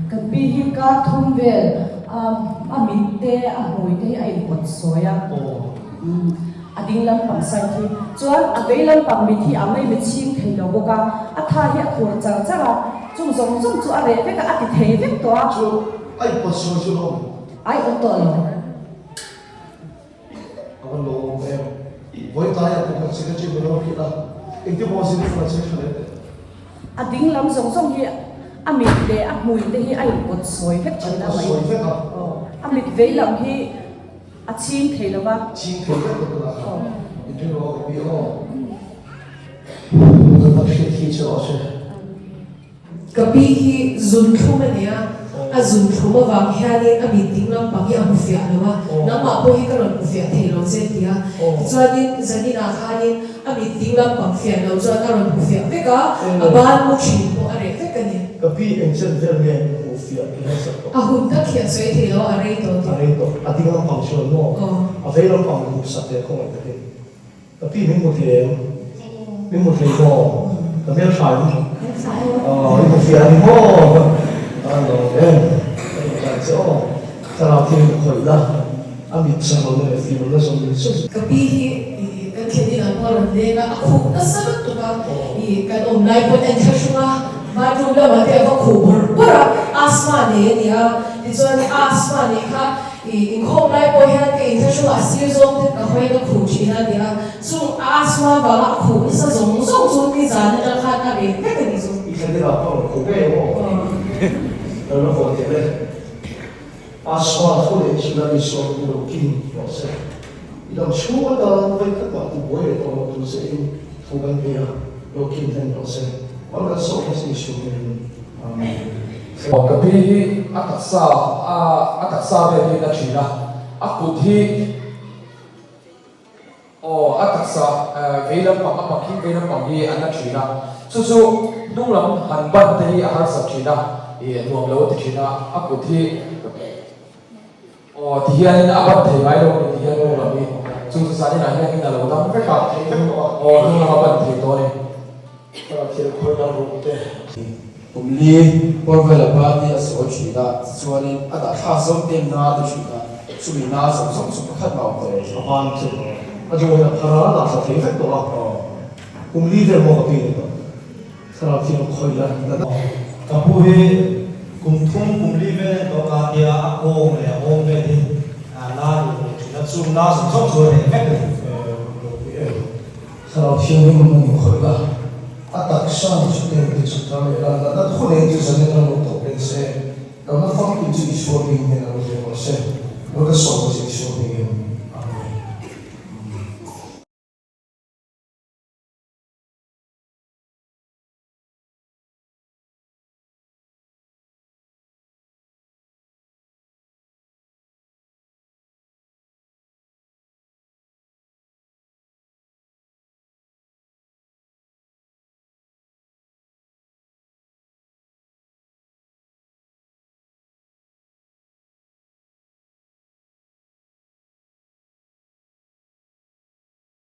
Kan pi hi kar thum vel a mit te a hmui te hi a inpawt sawi a, a ding lampang side hi chuan a vei lampang mit hi a mai mitchhing thei lo bawk a, a tha hi a khur char char a, chung zawng zawng chu a reh vek a, a ti thei vek tawh a. Chu a inpawt sawi chu lo awm. Ai awm tawh lo. A va lawm em. Vawi tlai ah pawh kan secretary min rawn hrilh a, engtin maw zin chuan che tha leh teh. A ding lam zawng zawng hi a mit leh a hmui te hi a inpawt sawi vek thin a, A inpawt sawi vek a. Aw, a mit vei lam hi a chhing thei lo va. Chhing thei vek lo tunah khan inring lo a ka pi aw. Lalpa hriat hi che rawh se. Ka pi hi zunthlum a nia, a zunthlum avang hianin a mit ding lampang hi a hmu fiah lo a, nangmah pawh hi ka rawn hmu fiah thei lo che a ti a. Tichuanin zaninah khanin a mit ding lampang fiah lo chuan a rawn hmu fiah vek a, a ban mu thin pawh a reh vek a ni. Ka pi engchen vel nge hmuh fiah i harsat tawh? A hun tak hi a sawi thei lo a, a rei tawh tih. A rei tawh. A ding lampang chuan maw? A vei lampang hmuh sak leh khawngaih takin. Ka pi min hmu thei em? Min hmu thei maw? Ka hmel tha em? Aw, i hmu fiah a ni maw? A lo em? Ka hmu dan che aw. Thlarau thil ka khawih la, a mit chak lo na leh fim lo na zawng min chu. Ka pi hi kan thlen in an pawh a rawn leng a, a khuh nasa lutuk a, i kan awm lai pawn a inthlahrung a, bathroom lamah te a va khuh bawrh bawrh a, asthma nei a ni a, tichuan asthma neih kha I inkhawm lai pawh hian ka inthlahrung a sir zawng te ka hawi ka khuh thin a nia, chung a asthma vanga a khuh nasa zawng zawng chu nizan atang khan a reh vek a ni chu. I thla deuh ah pawh rawn khuh ngei ang aw. Ka lo haw teh le. Asthma thu leh thil a Isua pu lo kin rawh se. I dam chhung atan vawi khat mah tibuai leh tawh loh tur che in thu kan pe a, lo kin hlen rawh se. Mal kan sawm kha chu Isua hmingin. Amen. Ka pi hi a taksa a taksa vel hi na thin a, a kut hi aw a taksa vei lampang a pang hi vei lampang hi a na thin a, chu chu hnung lam han ban te hi a harsat thin a, ih nuam lo a ti thin a, a kut hi aw ti hianin a ban thei ngai lo a ni ti hian hnung lam hi chu chu zaninah hianin a lo dam vek a, aw hnung lam a ban thei tawh a ni. Thil khawihna ruk te. Kum li pawr vel a ban hi a sawi thin a, tichuanin a dah thlak zawng te na ti thin a, chumi na zawng zawng chu pakhat mah awm tawh lo. A ban chu a zawng hian a phar a, a dah thla thei vek tawh a, kum li vel maw ka pi ni tawh. Thlarau thiang khawih la natna. Ka pu hi kum thum kum li vel en tawh ka tia a kawng leh a awm vel hi na duh leh thin a, chung na zawng zawng chu a reh vek a ni. Thlarau Thianghlim a ni khawih la, a taksa ni chu teng te chu tar leh la, natna thu nei chu zanin a lo tawp reng se, damna famkim chu Isua hming hian a lo hleh rawh se, lo ka sawm a che Isua hmingin.